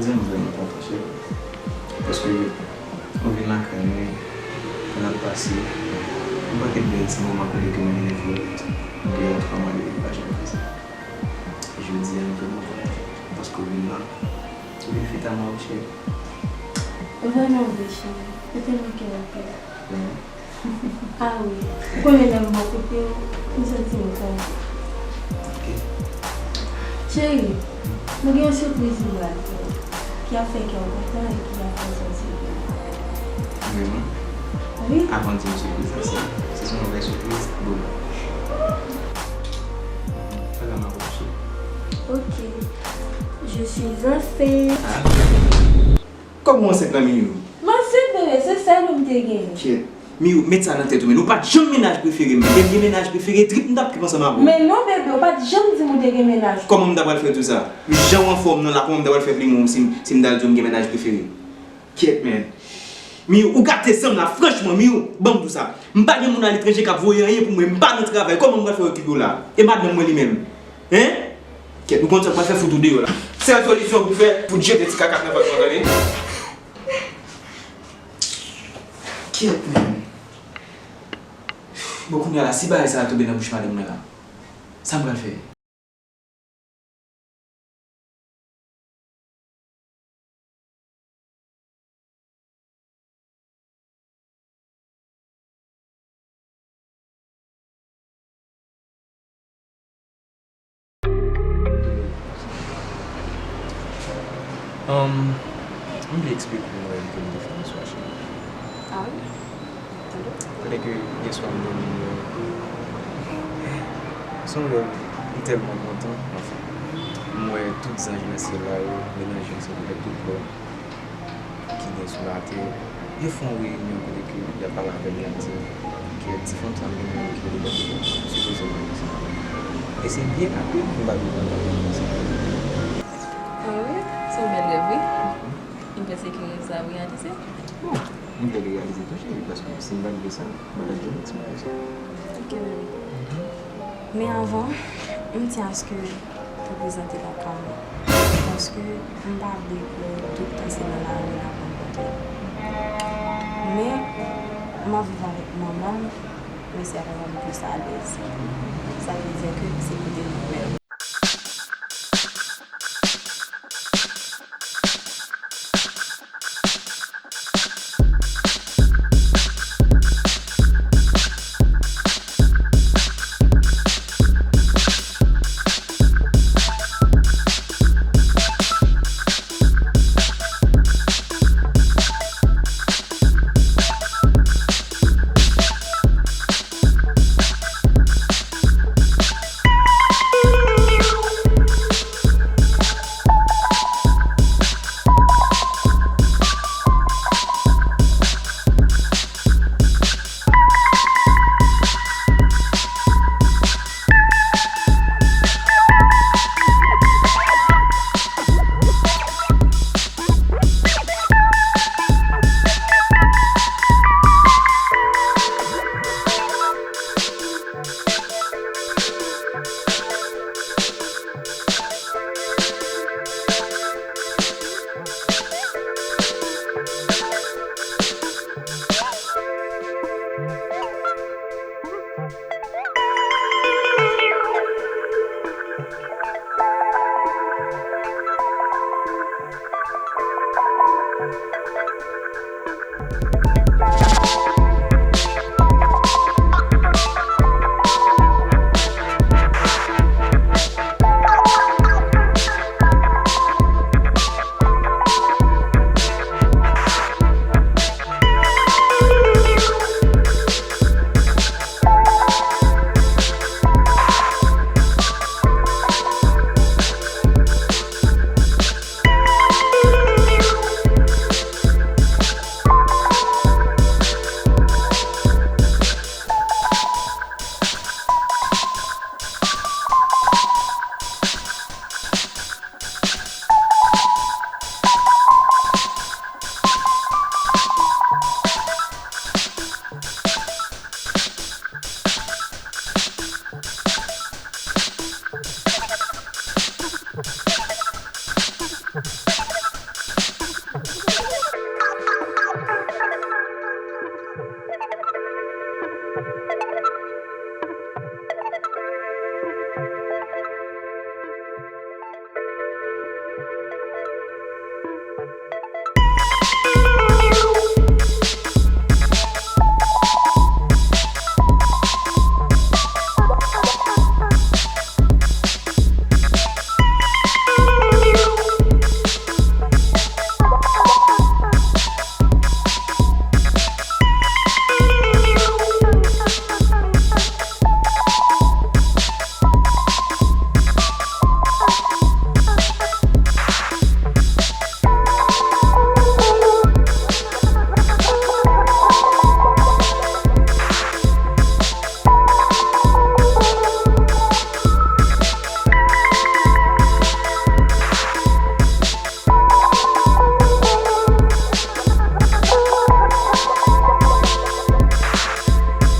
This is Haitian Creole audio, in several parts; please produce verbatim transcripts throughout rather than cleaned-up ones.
Mwen vrèman kontan, cheri. Paske ou vin lakay mwen, pandan l pase, yon pakèt bèl ti moman kote ke mwen gen lè fè deyò ansanm avèk ou, pa janm fè sa. Jodi a, m vrèman kontan paske w vin la. Ou vin fete a mwen, cheri. Ou vrèman vre, cheri. Ou te manke anpil. Vrèman? Ah wi. Ou konnen lè m bò kote w, m santi m kontan. Ok. Cheri, mwen gen yon sipriz m pral fè w, ki ap fè kè w kontan e ki ap fè w santi w byen. Vrèman? Wi. Avan w di m sipriz la, se, se yon vrè sipriz? Bon. Ala m ap kouche. Ok. Je suis enceinte. Ah. Kòman w ansent la, Miyou? M ansent, bebe, se sèl ou m te genyen. Kyèt. Miyou, met sa nan tèt ou, men ou pa t janm mennaj prefere m. Lè m gen mennaj prefere, trip m t ap trip ansanm avè w. Men non, bebe, ou pa t janm di m ou te gen mennaj. Kòman m ta pral fè tou sa? Jan w anfòm nan la, kòman m ta pral fè plim ou si m, si m t al di w m gen mennaj prefere? Kyèt, men. Miyou, ou gate san m la, franchman, Miyou, ban m di w sa. M pa gen moun aletranje k ap voye anyen pou mwen, m pa nan travay, kòman m pral fè okipe w la? E madanm mwen li menm? Hein? Kyèt, ou konn sa k pral fè, fout ou deyò la. Sèl solisyon pou fè, fout jete ti kaka nan vant mwen, tande? Kyèt, men. Bon, kounye a la, si bagay sa a tonbe nan bouch madanm mwen la, sa m pral fè? Um, m vle eksplike w yon bagay ke m te fè yè swa, cheri. Ah wi? Kote ke yè swa m dòmi, m wè, se yon rèv, m tèlman kontan, anfen. M wè tout zanj nan syèl la yo melanje ansanm avèk tout lòm ki gen sou latè. Yo fè yon reyinyon kote ke y ap pale avè m, y ap di m ke ti fanm sa m gen nan men m ki rele Dani, sipoze m renmen sa. E se byen apre m pa vin nan kay la konsa. Ah wi, se yon bèl rèv, wi. M panse ke rèv sa ap reyalize. Bon, m vle li reyalize tou, cheri, paske si m pa t vle sa, m pa t ap janm eksplike sa. Ok, bebe. Men avan, m tyen aske pou prezante lakay mwen. Paske m pa vle pou tout tan se nan lari n ap rankontre. Men, m ap viv avèk manman m, men se avè m m plis alèz. Sa vle di ke se kote m ap fè.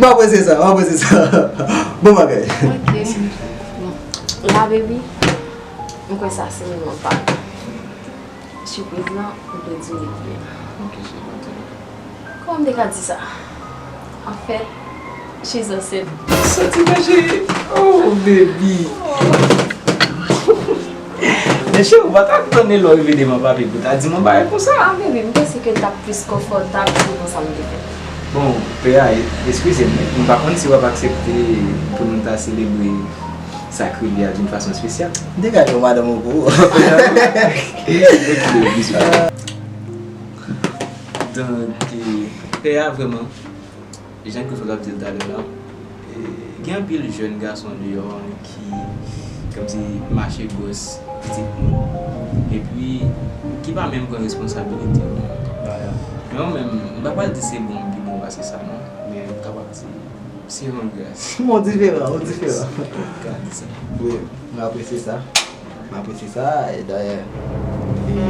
M apresye sa, m apresye sa. Bon bagay. Ok. Bon. La, baby, m kwè sa se moman pa nou. Sipriz lan, ou dwe di wi pou li. Ok, cheri, pa gen pwoblèm. Kòman m te ka di sa? Anfèt, she's a set. Santi mwen, cheri. Oh, baby. Men cheri, ou pa t ap tann lè w rive devan papi pou w ta di m yon bagay konsa. Ah, baby, m panse ke l t ap plis konfòtab si se konsa m te fè. Bon, Pè a, eskize m, men m pa konn si w ap aksepte pou nou ta selebre sakre li a d'une façon spéciale. Degaje w, madanm ou pou ou. Ok, bizou. Donk, eh, Pè a vrèman, jan Clifford t ap di l talè la, eh, gen anpil jèn gason deyò ki kòmsi mache gwòs pitit moun, epi ki pa menm pran responsabilite yo. Men mwen menm, m pa pral di se bon, m pi bon pase sa non, men m kapab di se yon gras. Bon, diferan, ou diferan. Ka di sa. Wi, m apresye sa. M apresye sa, e dayè, e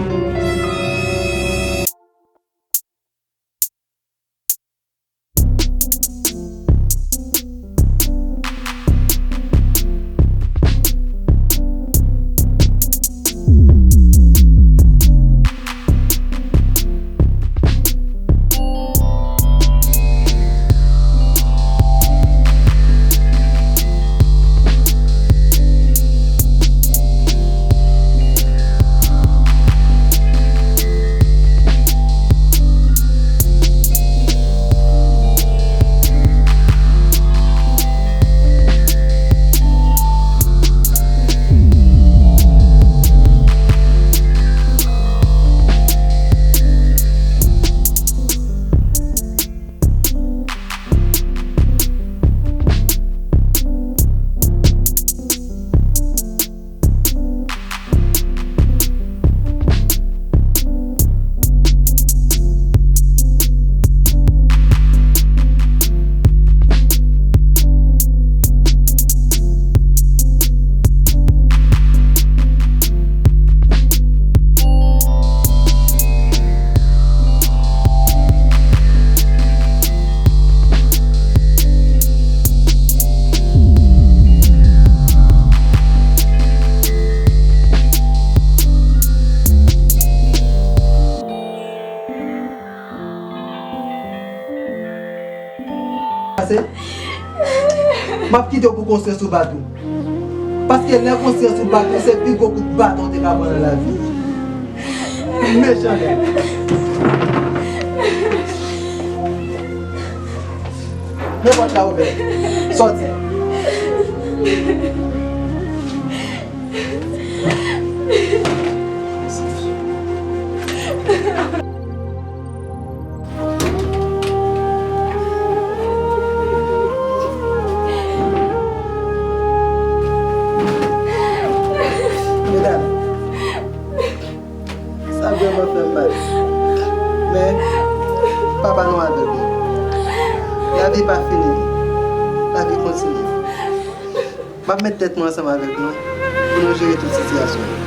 Pase, m ap kite w pou konsyans ou bat ou. Paske lè konsyans ou bat ou, se pi gwo kout baton w te ka pran nan lavi. Mechan nèg. Men pòt la ouvè. Sòti. Medam, sa vrèman fè m mal. Men, Papa nou avèk nou. Lavi pa fini. Lavi kontinye. M ap met tèt mwen ansanm avèk nou pou nou jere tout sitiyasyon yo.